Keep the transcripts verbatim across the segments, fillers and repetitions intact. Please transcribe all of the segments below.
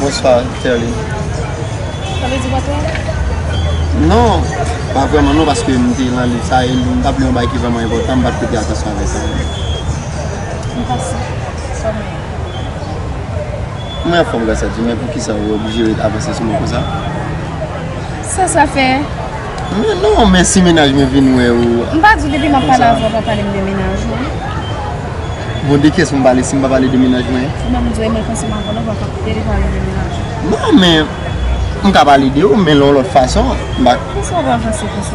Bonswa, Terline. Sa vle di w pa twò? Non, pa vrèman non, paske m te nan liv sa, e m t ap li yon bagay ki vrèman enpòtan, m pa t prete atansyon avè sa. M pase. Sa w ye? Mwen anfòm, gras a Dye, men poukisa ou oblije ret avanse sou mwen konsa? Sa sa fè? Men non, men si mennaj mwen vin wè ou. M pa di w depi m ap pale avè w, pa pale m de mennaj ou. Bon, de kiyès m pale si m pa pale de mennaj mwen? Ou menm m di w, e mwen konsa m ap pale, w pa pale de mennaj ou. Non, men m ka pale de ou, men yon lòt fason. M pa... Poukisa w pa avanse konsa?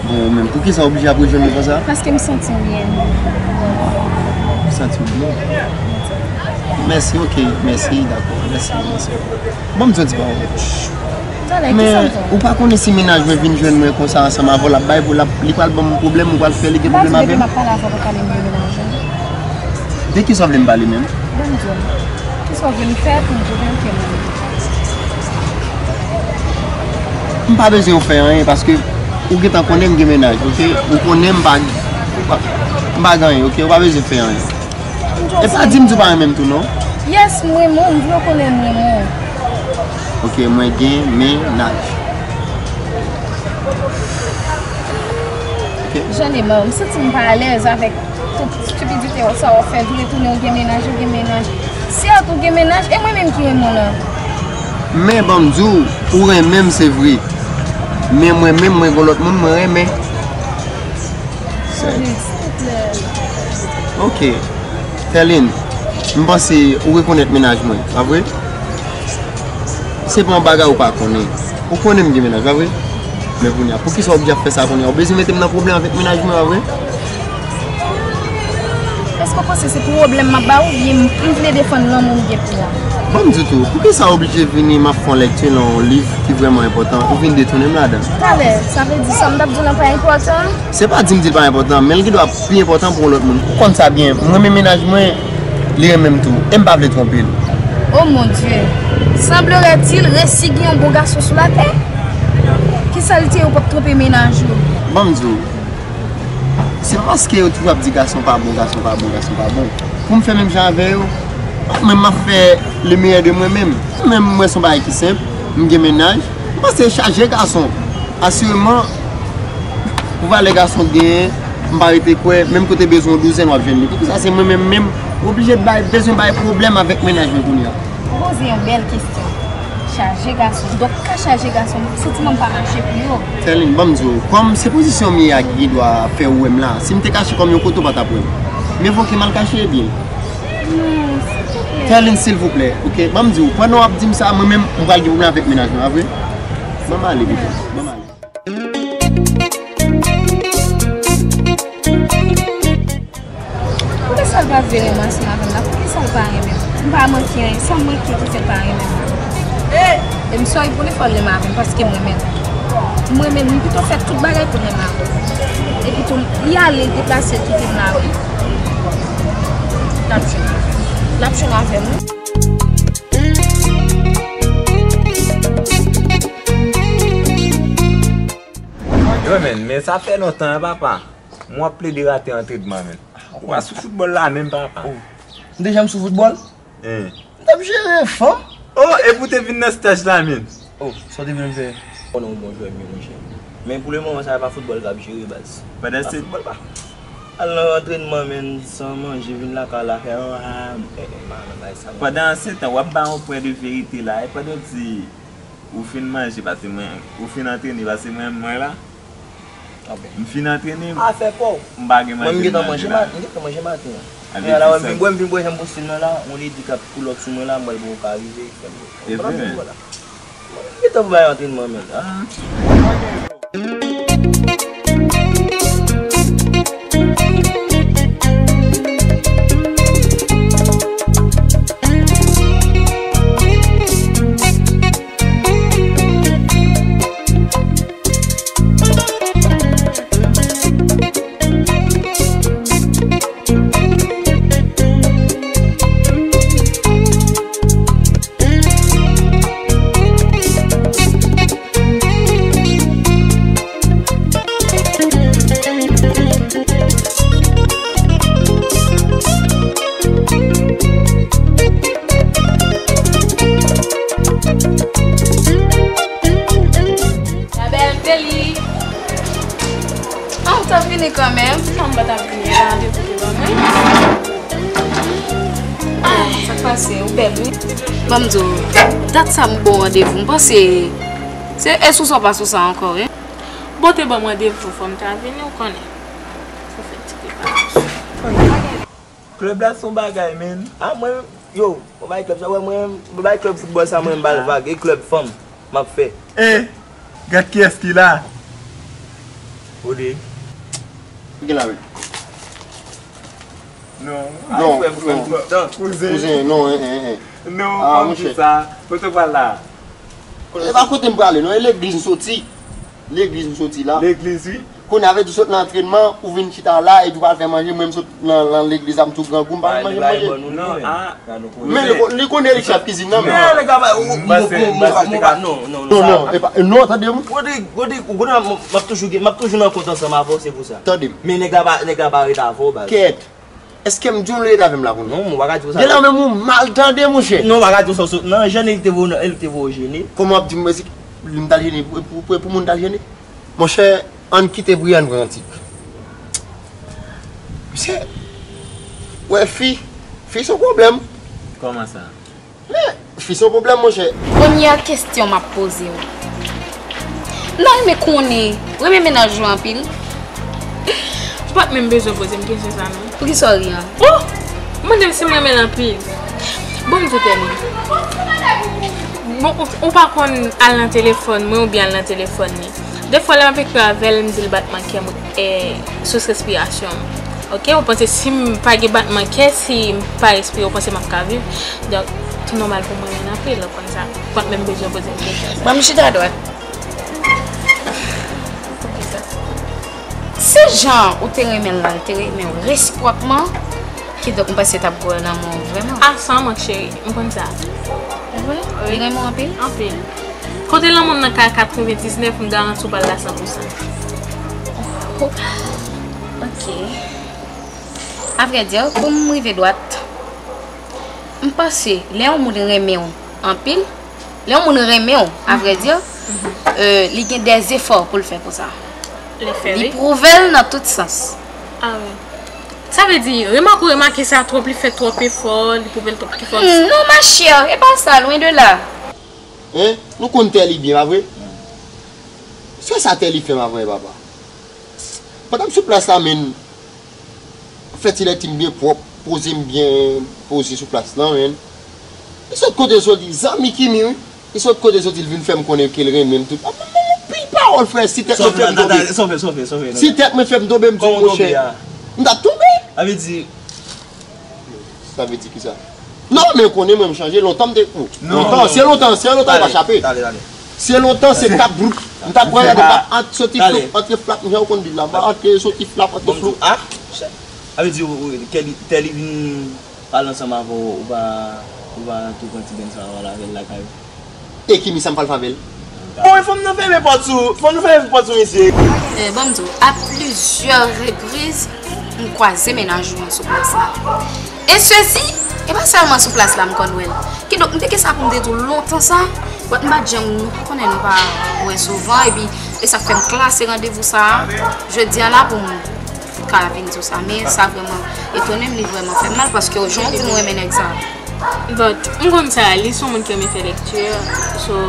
Bon, ou menm, poukisa w oblije ap rejwenn mwen konsa? Paske m santi w byen. Ou santi w byen? Mèsi, oke, mèsi, dakò, mèsi, mèsi. Ban m di yon ti pawòl. Talè, kisa m fè? Men ou pa konnen si mennaj mwen vin jwenn mwen konsa ansanm avè w, l ap bay pou l ap, li pral ban m pwoblèm, ou pral fè li gen pwoblèm avè m? M pa di depi m ap pale avè w, pa pale m de mennaj ou. De kisa w vle m pale menm? Ban m di w. Kisa w vle m fè pou m pwouve w ke mwen... M pa bezwen w fè anyen paske ou gentan konnen m gen mennaj, oke? Ou konnen m pa, m pa, m pa gen anyen, oke? Ou pa bezwen fè anyen. E pa di m di w pa renmen m tou non. Yes, m renmen w, m vle w konnen m renmen w. Oke, mwen gen mennaj. Oke. J'en ai marre, m santi m pa alèz avèk tout stipidite sa w ap fè, vin retounen ou gen mennaj, ou gen mennaj. Sèt, ou gen mennaj, e mwen menm ki renmen w lan? Men ban m di w, ou renmen m se vre. Men mwen menm, mwen gen lòt moun mwen renmen. Silvouplè. Oke. Terline, m panse ou rekonèt mennaj mwen, pa vre? Se pa yon bagay ou pa konnen. Ou konnen m gen mennaj, pa vre? Men kounye a, poukisa w oblije ap fè sa kounye a? Ou bezwen mete m nan pwoblèm avèk mennaj mwen, pa vre? Èske w panse se pwoblèm m ap ba ou, oubyen m, m vle defann lanmou m gen pou ou a? Ban m di w tou, poukisa w oblije vini, m ap fè yon lèkti nan yon liv ki vrèman enpòtan, ou vin detounen m ladan? Talè, sa vle di sa m t ap di w lan pa enpòtan? Se pa di m di l pa enpòtan, men l gendwa pi enpòtan pou yon lòt moun. Ou konn sa byen, m renmen mennaj mwen, li renmen m tou, e m pa vle twonpe l. Oh mon Dieu! Semblerait-il, resi gen yon bon gason sou latè? Kisa l te ye ou p ap twonpe mennaj ou? Ban m di w, se pa paske yo toujou ap di gason pa bon, gason pa bon, gason pa bon. Pou m fè menm jan avè yo, mwen m ap fè le meilleur de mwen menm. Mwen menm, mwen se yon bagay ki senp, m gen mennaj, m panse chaje gason. Asireman, pou valè gason genyen, m pa rete kwè, menm kote bezwen yon douzèn, w ap jwenn li. Poukisa se mwen menm menm, ou oblije bay, bezwen bay pwoblèm avèk mennaj mwen kounye a? Ou poze yon bèl kesyon. Chaje gason. Donk, ka chaje gason, santiman m pa mache pou yo. Terline, ban m di w, kòm se pozisyon m ye a ki gendwa fè ou wè m la, si m te kache kò m yon kote, ou pa t ap wè m. Mye vo ke mal kache, ebyen. Non, silvouplè. Terline, silvouplè, oke? Ban m di w, pandan w ap di m sa, mwen menm, m pral gen pwoblèm avèk mennaj mwen, pa vre? Ban m ale pito, ban m ale. Poukisa l pa vle renmen ansanm avè m la? Poukisa l pa renmen m? M pa manke anyen. Sa m manke ki fè l pa renmen m? E m sòri pou li, fò l renmen avè m, paske m renmen l. M renmen l, m pito fè tout bagay pou l renmen avè m. Epitou, li ale, l deplase, l kite m la, wi. L ap jwenn. L ap jwenn avè m, wi. Yo, men, men sa fè lontan, wi, papa. Mwen ap plede rate antrenman, men. Ou pa sou foutbòl la menm, papa? Oh. M te janm sou foutbòl? Hein. M t ap jere fanm. Oh, epi w te vin nan staj la, men. Oh, sa w te vin fè? Konnen w bon jwè, men, monchè. Men pou le moman, sa pa foutbòl k ap jere, baz. Pandan se... Foutbòl pa. Al nan antrenman, men, san manje, vin lakay la, fè, oh, ah, eh, eh, man, bay sa. Pandan se tan, w ap bay yon pwen de verite la, e pandan w di, ou fin manje, pase mwen, ou fin antrene, pase mwen, mwen la. Ok. M fin antrene, m pa gen manje. Mwen, m gentan manje, m gentan manje maten an. Men la, m vin bwè, m vin bwè, jan m poste nan la, yon ledi k ap pull up sou mwen la, m wè l poko ka rive, fè m... E vre? Mwen, m gentan pou bay antrenman, men. Ah. Kanmenm. Non, m pa t ap vini la, randevou te ban mwen. Ah, sa k pase? Ou bèl, wi. Ban m di w, dat sa m ba w randevou, m panse se, èske ou sa w pa sou sa ankò, wi? Bon, te ban m randevou, fò m ta vini, ou konnen. Fò fè ti preparasyon. Club la se yon bagay, man. Ah, mwen, yo, mwen bay club sa, wè, mwen, mwen bay club football sa, mwen, m ba l vag. E club fanm, m ap fè. Eh, gad kiyès ki la. Rodrigue. Ki la, wi? Non. Non, frè m, frè m, non. Tout tan. Kouzen. Kouzen, non, en, en, en. Non, ah, pa di sa. Kote w pral la? E pa kote m prale, non, e legliz m soti. Legliz m soti la. Legliz, wi. Kounye a, vle di w sot nan antrènman, ou vin chita la, epi w pral fè manje, mwen m sot nan, nan legliz la, m tou grangou, m pa vin manje, manje. Non, ah. Men li ko-, li konnen li chèf kizin nan, men. Men, nèg la, ou, ou, ou, ou, ou, non, non, non, epa, non, tande m. Rodrigue, Rodrigue, ou konnen m, m ap toujou gen, m ap toujou nan kont ansanm avè w, se pou sa. Tande m. Men nèg la pa, nèg la pa ret avè w, baz. Kèt. Èske m di w li ret avè m la kounye a? Non, mwen pa ka di w sa. Gen la menm ou mal tande, monchè. Non, mwen pa ka di w sa, w sot nan jèn, e li te voye, e li te voye w jene. Kòman w ap di m mwen si m t al jene, pou, pou, pou, pou moun t al jene? Monchè, ann kite bri, ann pran yon ti. Misye, wè fi, fi se yon pwoblèm. Kòman sa? Men, fi se yon pwoblèm, monchè. Premyè kesyon m ap poze w. M ta renmen konnen, ou renmen mennaj ou anpil? Ou pa t menm bezwen poze m kesyon sa, non. Poukisa w ri an? Oh! Ou mande m si m renmen l anpil. Bon, m di w, Tèni. Bon, ou, ou pa konn al nan telefòn mwen oubyen al nan telefòn li. Defwa, lè m ap ekri avè l, m di l batman kè m, e, sous respirasyon m. Oke, ou panse si m pa gen batman kè, si m pa respire, ou panse m ap ka viv? Donk, tou nòmal pou mwen renmen l anpil, ou konn sa. Ou pa t menm bezwen poze m kesyon sa. Ban m chita dwat. Poukisa? Se jan ou te renmen l la, l te renmen w resipwòkman, kidonk m panse t ap gwo nan lanmou vrèman. A san mank, cheri, m konn sa. Vre? Wi. Li renmen w anpil? Anpil. Kote lanmou m nan ka katrevendiznèf, m garanti w pral la san pou san. Oh, ok. Avrèdi, pou m rive dwat, m panse lè yon moun renmen w anpil, lè yon moun renmen w, avrèdi, euh, li gen dè zefò pou l fè pou sa. Li fè, wi. Li pwouve l nan tout sans. Ah wi. Sa vle di, remake ou remake sa twòp, li fè twòp efò, li pwouve l twòp ki fòs. Hmm, non, ma chère, e pa sa, loin de là. Hein? Nou konn Tèli byen, pa vre? Se sa Tèli fè m avè papa. Pandan m sou plas la, men, fè ti lèt m byen pwòp, poze m byen poze sou plas la, men. Li sot kote l soti, zanmi Kimi, wi. Li sot kote l soti, l vin fè m konnen ke l renmen m tout. Ah, men, men, anpil pawòl, frè, si tèt mwen fè m tonbe. Si tèt mwen fè m tonbe, m di w, monchè, m t ap tonbe. Sa vle di, Sa vle di kisa? Non, men konnen mwen m chanje, lontan m te, ou, lontan, se lontan, se lontan ou pa chape. Se lontan, se kap broup. M t ap wè lè m t ap ant soti flou, antre flap, jan ou konn di la, m antre soti flap, antre flou. Ah, sa vle di, ou, ou, Tèli, Tèli vin pale ansanm avè w, ou pa, ou pa tou pran ti beny sa w al avè l lakay ou? E Kimi, sa m pral fè avè l? Bon, fò nou fèmen pòt sou, fò nou fèmen pòt sou misye. Eh, ban m di w, a plizyè repriz, m kwaze mennaj ou an sou plas la. E sezi, e pa sèlman sou plas la m konn wè l. Kidonk, m te gen sa pou m te di w lontan sa, but m pa t janm, nou pa konnen, nou pa wè souvan, epi e sa k fè m klase randevou sa a, jodi a la pou m ka vin di w sa, men sa vrèman etone m, li vrèman fè m mal, paske jan w di m ou renmen nèg sa. But, m konn sa, li se yon moun ki renmen fè lekti, so,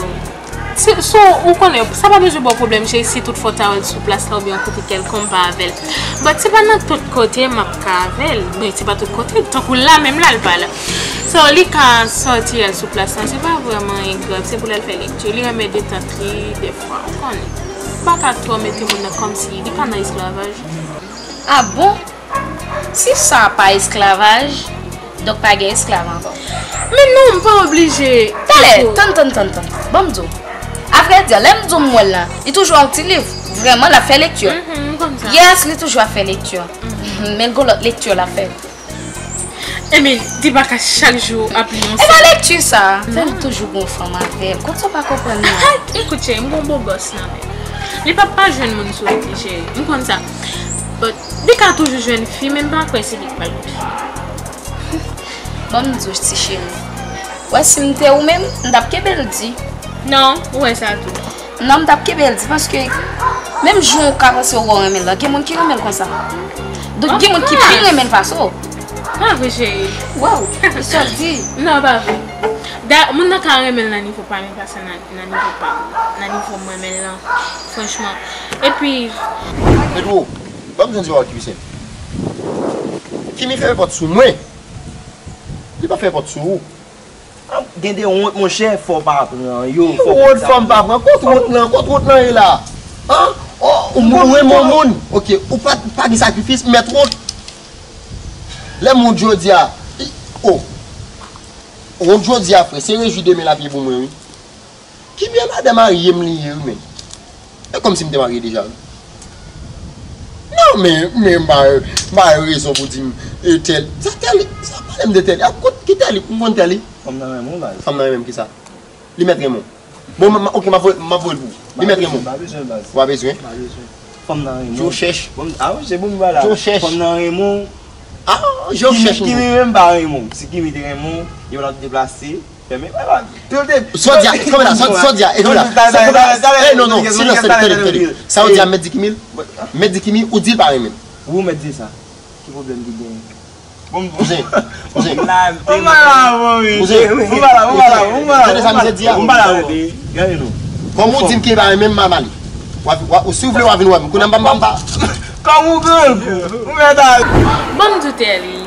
se, so, ou konnen, sa pa bezwen ba w pwoblèm, cheri, si tout fwa w ta wè l sou plas la oubyen yon kote kèlkonk, m pa avè l. But, se pa nan tout kote m ap ka avè l, men se pa tout kote, tankou la menm la, l pa la. So, li ka sòti al sou plas la, se pa vrèman anyen grav, se pou l al fè lekti, li renmen detant li, dèfwa, ou konnen. Ou pa ka twò mete moun nan kòmsi, li pa nan esklavaj. Ah bon? Si sa pa esklavaj, donk pa gen esklav ankò. Men non, m pa oblije. Talè, tann, tann, tann, tann. Ban m di w. Avrèdi, lè m di w m wè l la, li toujou ak yon ti liv. Vrèman, l ap fè lekti. Mhm, m konn sa. Yes, li toujou ap fè lekti. Mhm. Men l gon lòt lekti l ap fè. Ebyen, di baka chak jou ap li yon... E pa lekti sa. Fè l toujou gon fanm avè l. Konsa w pa konprann mwen. Ekout, cheri, m gon bon bòs nan men m. Li p ap pa jwenn moun sou li, cheri. M konn sa. But, li ka toujou jwenn fi, men m pa kwè se li k pral jwenn fi. Ban m di w, ti cheri. Wè, si m te ou menm, m t ap kenbe l di. Non, ou wè sa tou. Non, m t ap kenbe l di, paske Menm jan w ka panse w renmen l lan, gen moun ki renmen l konsa. Donk, gen moun ki pi renmen l pase w. Pa vre, cheri. Waw, e sa l di. Non, pa vre. Da, moun nan ka renmen l nan nivo pa m, e pa sa nan, nan nivo pa m, nan nivo m renmen l lan. Franchman. Epi, Pedro, ban m di yon ti bagay ki pi senp. Kimi fèmen pòt sou mwen. Li pa fèmen pòt sou ou. An, gen de wont, monchè, fò w pa pran yo. Ki wont fò m pa pran? Kot wont lan? Kot wont lan ye la? An? Oh, ou, ou renmen yon moun. Ok, ou pa, pa gen sakrifis, mèt wont. Lè m wont jodi a, oh. Wont jodi a, frè, se rejwi demen l ap ye pou mwen, wi. Kimi a madan marye m li ye, wi, men. E kòmsi m te marye deja, wi. Non, men, men m pa, m pa gen rezon pou di m, e, tèl. Sa tèl, sa pale m de tèl. A kot ki tèl, m konn tèl li. Fanm nan renmen w, baz. Fanm nan renmen m kisa? Li mèt renmen w. Bon, m, m, ok, m ap voye, m ap voye l pou ou. Li mèt renmen w. M pa bezwen, baz. Ou pa bezwen? M pa bezwen. Fanm nan renmen w. Jan w chèch. Bon, a wi, se pou m pale. Jan w chèch. Fanm nan renmen w. A, jan w chèch. Kimi, Kimi menm pa renmen w. Si Kimi te renmen w, yo la deplase. Fèmen, wala. Tout de. Sa w di a, kanpe la, sa, sa w di a, e kanpe la. Sa w di a, e non, non, silans, tande, tande, tande. Sa w di a, mèt di Kimi l? Mèt di Kimi, ou di l pa renmen l. Ou mèt di sa. Ki pwoblèm ki genyen? Bon, kouzen, kouzen. Ou pa la, bon, wi. Kouzen. Ou pa la, ou pa la, ou pa la. Tande sa misye di a? Ou pa la, bon. Gade nou. Kòm ou di m ke pa renmen m, m a male. W ap, w ap, si w vle, w a vin wè m. Kounye a m pa, m pa, m pa. Kòm ou grangou. Ou mèt ale. Ban m di w, Tèli.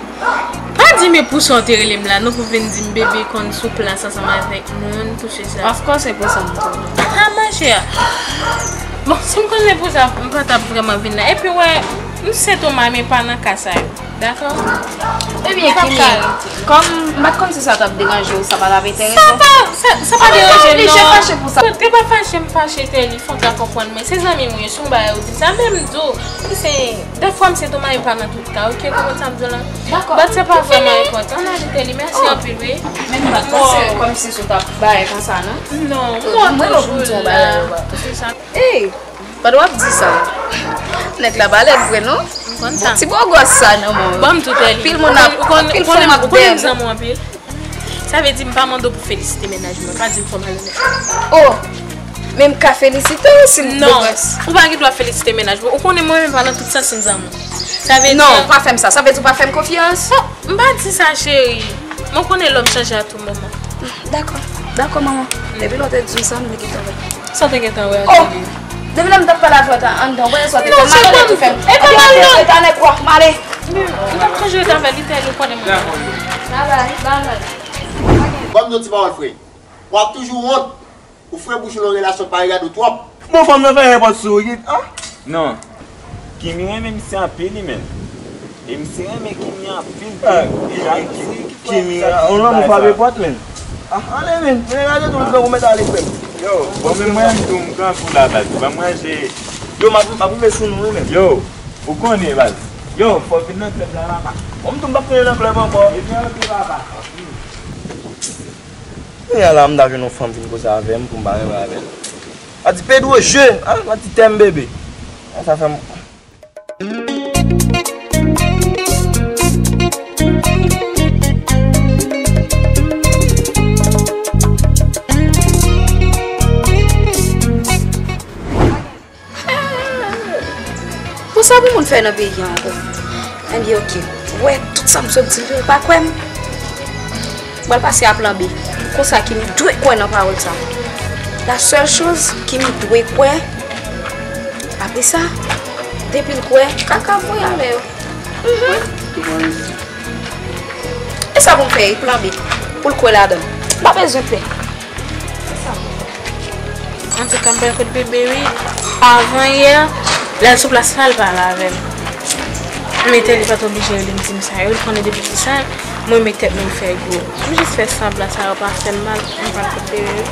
Pa di m e pou sa w te rele m la, non, pou vin di m bebe konn sou plas ansanm avèk moun, touche sa. Of course, e pou sa m te vin. Ha, machè. Bon, si m konn se pou sa, m pa t ap vrèman vin la. Epi, wè, m se Toma, men pa nan ka sa yo. Dakò? Ebyen, Kimi, kòm m pa t konn si sa t ap deranje w, sa pa t ap enterese w. Sa pa, sa, sa pa deranje m, non. Ou pa oblije fache pou sa. Te pa fache, m fache, Tèli, fò w ta konprann mwen. Se zanmi m, wi, se yon bagay ou di m sa, men m di w, se, dèfwa m se Toma, men pa nan tout ka, oke? Konprann sa m di w la? Dakò. But se pa vrèman enpòtan. Ann ale, Tèli, mèsi anpil, wi. Men m pa t panse kòmsi sou t ap bay konsa, non. Non, mwen toujou la. Se sa. Ey! Pandan w ap di sa, nèg la balèt vre non. M konn sa. Bon ti bò gwòs sa nan men w. Ban m di w, Tèli. Anpil moun ap, anpil fanm ap dèyè l. Ou konnen m zanmi w anpil. Sa vle di m pa mande w pou felisite mennaj mwen, pa di m fò malonèt. Oh! Men m ka felisite w si m bò gwòs. Non, ou pa gen dwa felisite mennaj mwen. Ou konnen mwen menm pa nan tout sans m zanmi w. Sa vle di. Non, pa fè m sa. Sa vle di w pa fè m konfyans? Oh, m pa di sa, cheri. Mwen konnen lòm chanje a tou moman. Dakò, dakò, manman. Depi lè w te di m sa, m te gentan wè. Sa w te gentan wè a, cheri? Oh! Depi lè m t ap pale avè w anndan, w wè sa w te fè m, malonèt ou fè m. Epa, epa, epa, nèg w ap male. M t ap chanje rete avè l, li tèl ou konnen mwen. Babay, babay. Ban m di w ti pawòl, frè. W ap toujou wont. Ou fre bouch ou nan relasyon, pa regade w twòp. Bon, fanm nan fè nenpòt sou ou, kit, an? Non. Kimi renmen misye anpil, li menm. E misye renmen Kimi anpil tou. Kimi, yon lanmou frape pòt, menm. Ah, ale, menm. Men gade tou, ou mèt ale, frè m. Yo, bon, men mwen, m tou, m grangou la, baz. Ban m ranje. Yo, m ap, m ap rive sou nou, wi, menm. Yo, ou konnen, baz. Yo, fò w vin nan klèb la, papa. Bon, m tou, m p ap tounen nan klèb ankò. Ebyen, oke, papa. Kounye a la, m ta jwenn yon fanm vin koze avè m pou m pa renmen avè l. A di Pedro je, a, a di tèm bebe. A, sa fè m. Pou sa pou moun fè nan peyi a ankò? Ebyen, oke. Ou wè, tout sa m sot di l yo, ou pa kwè m? M pral pase a plan B. Konsa, Kimi dwe kwè nan pawòl sa. La sèl choz, Kimi dwe kwè. Apre sa, depi l kwè, kaka voye avè yo. Mhm. E sa pou m fè, e plan B, pou l kwè ladan l. M pa bezwen pè. Antouka, m pral kot bebe, wi. Avan yè, lè l sou plas la, l pale avè m. Men Tèli pa t oblije rele m di m sa yo. L konnen depi ki sa, mwen met tèt mwen fè gwo. M jis fè sanblan sa yo pa fè m mal. M pral kot bebe, wi.